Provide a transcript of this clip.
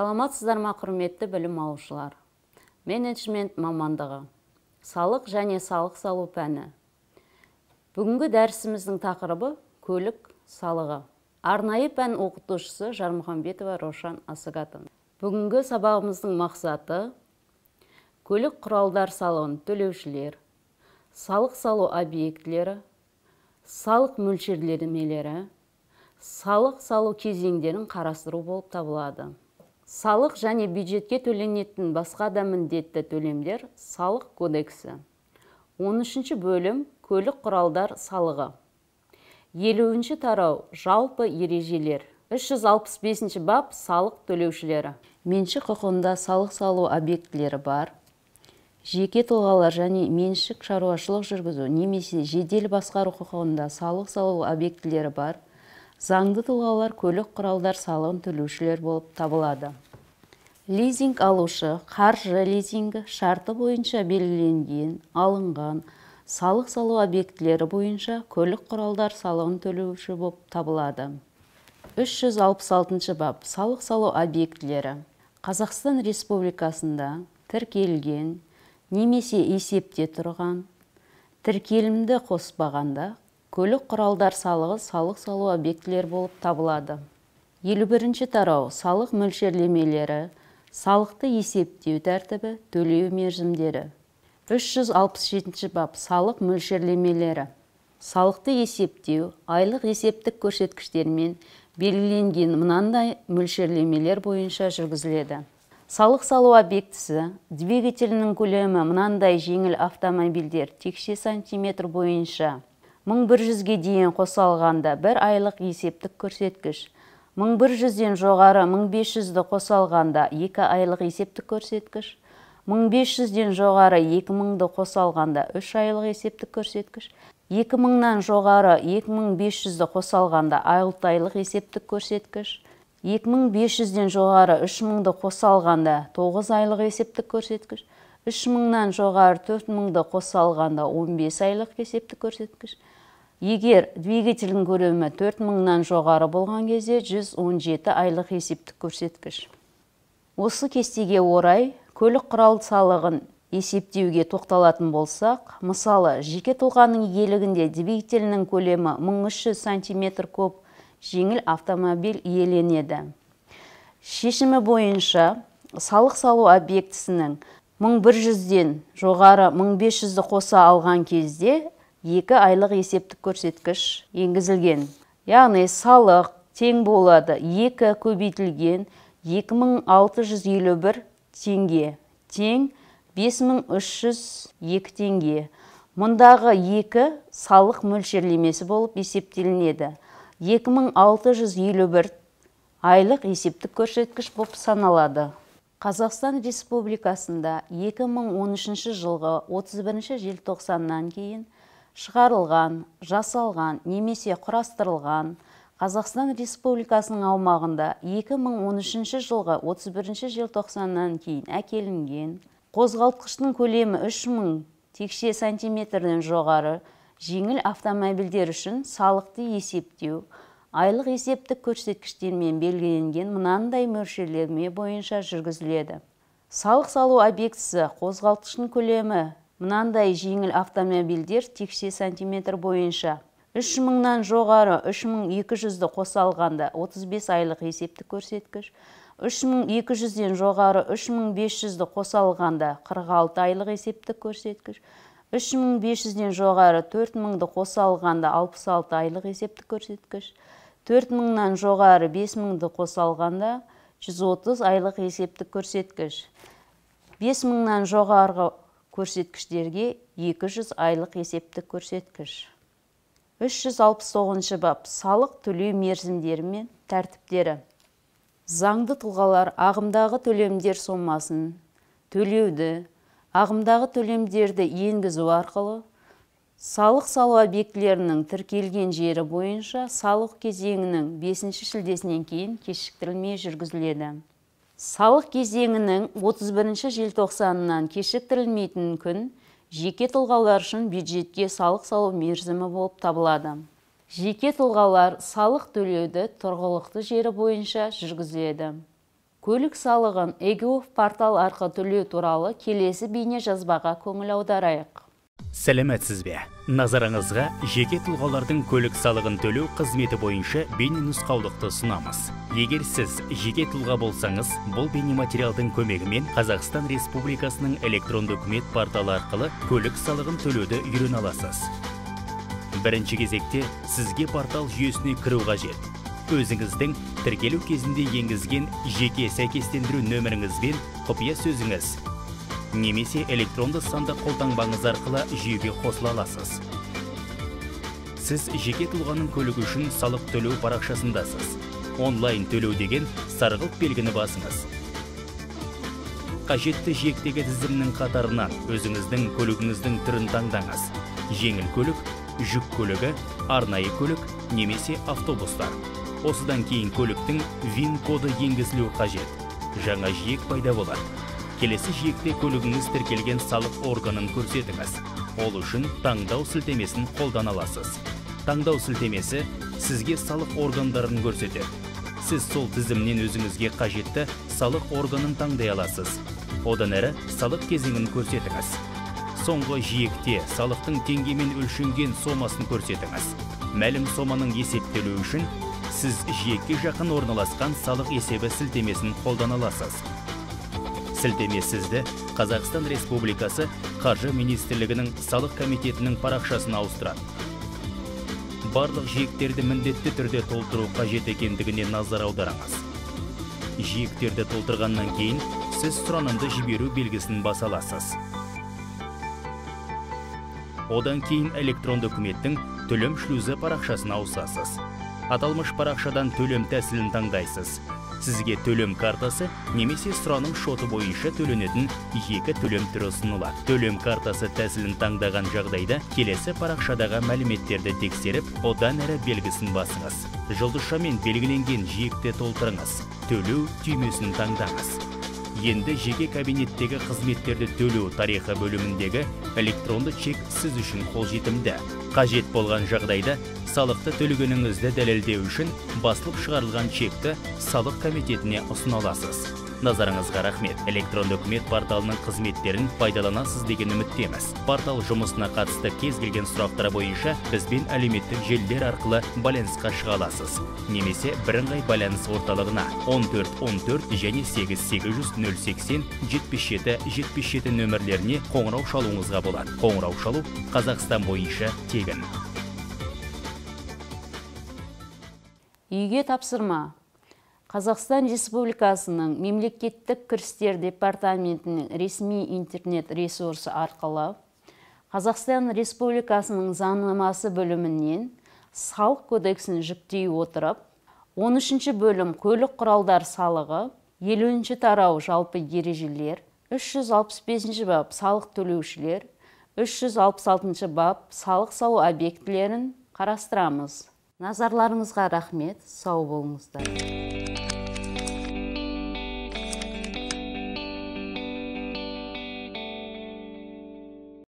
Саламатсыздар ма, құрметті білім алушылар? Менеджмент мамандығы, салық және салық салу пәні. Бүгінгі дәрісіміздің тақырыбы көлік салығы. Арнайы пән оқытушысы Жармұхамбетова Рошан Асығатовна. Бүгінгі сабағымыздың мақсаты көлік құралдар салығын төлеушілер, салық салу объектілері, салық мөлшерлемелері, салық салу кезеңдерін қарастыру болып табылады. Салық және бюджетке төленетін басқа да міндетті төлемдер салық кодексі. 13 бөлім көлік құралдар салығы. 50 тарау жалпы ережелер. 365 бап салық төлеушілері. Меншік құқығында салық салу объектілері бар. Жеке тұлғалар және меншік шаруашылық жүргізу немесе жедел басқару құқығында салық салу объектілері бар. Заңды тұлғалар көлік құралдар салығын төлеушілер болып табылады. Лизинг алушы қаржы лизингі шарты бойынша белгіленген, алынған салық салу объектілері бойынша көлік құралдар салығын төлеуші болып табылады. 366 бап салық салу объектілері. Қазақстан Республикасында тіркелген немесе есепте тұрған, тіркелімді қоспағанда көлік құралдар салығы салық салу объектілері болып табылады. 51 тарау салық мөлшерлемелері, салықты есептеу тәртібі, төлеу мерзімдері. 367 бап салық мөлшерлемелері. Салықты есептеу айлық есептік көрсеткіштермен белгіленген мынандай мөлшерлемелер бойынша жүргізіледі. Салық салу объектісі двигателінің көлемі мынандай жеңіл автомобильдер текше сантиметр бойынша 1100-ге дейін қоса алғанда бір айлық есептік көрсеткіш, 1100-ден жоғары 1500-ді қоса алғанда 2 айлық есептік көрсеткіш, 1500-ден жоғары 2000-ды қоса алғанда 3 айлық есептік көрсеткіш, 2000-нан жоғары 2500-ді қоса алғанда 6 айлық есептік көрсеткіш, 2500-ден жоғары 3000-ды қоса алғанда 9 айлық есептік көрсеткіш, 3000-нан жоғары 4000-ды қоса алғанда 15 айлық есептік көрсеткіш. Егер двигательдің көлемі 4000-нан жоғары болған кезде 117 айлық есептік көрсеткіш. Осы кестеге орай көлік құрал салығын есептеуге тоқталатын болсақ, мысалы, жеке тұлғаның иелігінде двигателінің көлемі 1300 сантиметр куб жеңіл автомобиль иеленеді. Шешімі бойынша салық салу объектісінің 1100-ден жоғары 1500-ді қоса алған кезде 2 айлық есептік көрсеткіш енгізілген. Яғни салық тең болады 2 көбейтілген 2651 теңге тең 5302 теңге. Мұндағы 2 салық мөлшерлемесі болып есептелінеді. 2651 айлық есептік көрсеткіш болып саналады. Қазақстан Республикасында 2013 жылғы 31 желтоқсаннан кейін шығарылған, жасалған немесе құрастырылған Қазақстан Республикасының аумағында 2013 жылғы 31 желтоқсаннан кейін әкелінген қозғалтқыштың көлемі 3000 текше сантиметрден жоғары жеңіл автомобильдер үшін салықты есептеу айлық есептік көрсеткіштермен белгіленген мынандай мөлшерлеме бойынша жүргізіледі. Салық салу объектісі қозғалтқыштың көлемі мынандай жеңіл автомобильдер текше сантиметр бойынша 3000-нан жоғары 3200-ді қоса алғанда 35 айлық есептік көрсеткіш, 3200-ден жоғары 3500-ді қоса алғанда 46 айлық есептік көрсеткіш, 3500-ден жоғары 4000-ды қоса алғанда 66 айлық есептік көрсеткіш, 4000-нан жоғары 5000-ды қоса алғанда 130 айлық есептік көрсеткіш, 5000-нан жоғарғы көрсеткіштерге 200 айлық есептік көрсеткіш. 369 бап салық төлеу мерзімдері мен тәртіптері. Заңды тұлғалар ағымдағы төлемдер сомасын төлеуді, ағымдағы төлемдерді енгізу арқылы салық салу объектілерінің тіркелген жері бойынша салық кезеңінің 5 шілдесінен кейін кешіктірілмей жүргізіледі. Салық кезеңінің 31 желтоқсанынан кешіктірілмейтін күн жеке тұлғалар үшін бюджетке салық салу мерзімі болып табылады. Жеке тұлғалар салық төлеуді тұрғылықты жері бойынша жүргізеді. Көлік салығын eGov портал арқылы төлеу туралы келесі бейне жазбаға көңіл аударайық. Сәлеметсіз бе? Назарыңызға жеке тұлғалардың көлік салығын төлеу қызметі бойынша бейне нұсқаулықты ұсынамыз. Егер сіз жеке тұлға болсаңыз, бұл бейнематериалдың көмегімен Қазақстан Республикасының электронды үкімет порталы арқылы көлік салығын төлеуді үйрене аласыз. Бірінші кезекте сізге портал жүйесіне кіру қажет. Өзіңіздің тіркелу кезінде енгізген жеке сәйкестендіру нөміріңіз бен құпия сөзіңіз немесе электронды сандық қолтаңбаңыз арқылы жүйеге қосыла аласыз. Сіз жеке тұлғаның көлігі үшін салық төлеу парақшасындасыз. Онлайн төлеу деген сарғылт белгіні басыңыз. Қажетті жиектегі тізімнің қатарынан өзіңіздің көлігіңіздің түрін таңдаңыз. Жеңіл көлік, жүк көлігі, арнайы көлік немесе автобустар. Осыдан кейін көліктің ВИН коды енгізілуі қажет. Жаңа жиек пайда болады. Келесі жиекте көлігіңіз тіркелген салық органын көрсетіңіз. Ол үшін таңдау сілтемесін қолдана аласыз. Таңдау сілтемесі сізге салық органдарын көрсетеді. Сіз сол тізімнен өзіңізге қажетті салық органын таңдай аласыз. Одан әрі салық кезеңін көрсетіңіз. Соңғы жиекте салықтың теңгемен өлшенген сомасын көрсетіңіз. Мәлім соманың есептелуі үшін сіз жиекке жақын орналасқан салық есебі сілтемесін қолдана аласыз. Сілтеме сізді Қазақстан Республикасы Қаржы Министрлігінің салық комитетінің парақшасына ауыстырады. Барлық жиектерді міндетті түрде толтыру қажет екендігіне назар аударыңыз. Жиектерді толтырғаннан кейін сіз сұранымды жіберу белгісін баса аласыз. Одан кейін электронды үкіметтің төлем шлюзі парақшасына ауысасыз. Аталмыш парақшадан төлем тәсілін таңдайсыз. Сізге төлем картасы немесе сұраным шоты бойынша төленетін екі төлем түрі ұсынылады. Төлем картасы тәсілін таңдаған жағдайда келесі парақшадағы мәліметтерді тексеріп, одан әрі белгісін басыңыз. Жұлдызшамен белгіленген жиекті толтырыңыз. Төлеу түймесін таңдаңыз. Енді жеке кабинеттегі қызметтерді төлеу тарихы бөліміндегі электронды чек сіз үшін қолжетімді. Қажет болған жағдайда салықты төлегеніңізді дәлелдеу үшін басылып шығарылған чекті салық комитетіне ұсына аласыз. Назарыңызға рахмет. Электронды үкімет порталының қызметтерін пайдаланасыз деген үміттеміз. Портал жұмысына қатысты кез келген сұрақтар бойынша бізбен әлеуметтік желілер арқылы байланысқа шыға аласыз. Немесе бірыңғай байланыс орталығына 14 14 және 8 800 080 77 77 нөмірлеріне қоңырау шалуыңызға болады. Қоңырау шалу Қазақстан бойынша тегін. Үйге тапсырма. Қазақстан Республикасының Мемлекеттік кірістер департаментінің ресми интернет ресурсы арқылы Қазақстан Республикасының заңнамасы бөлімінен салық кодексін жүктей отырып, 13-ші бөлім көлік құралдар салығы, 50-ші тарау жалпы ережелер, 365-ші бап салық төлеушілер, 366-шы бап салық салу объектілерін қарастырамыз. Назарларыңызға рахмет, сау болыңыздар.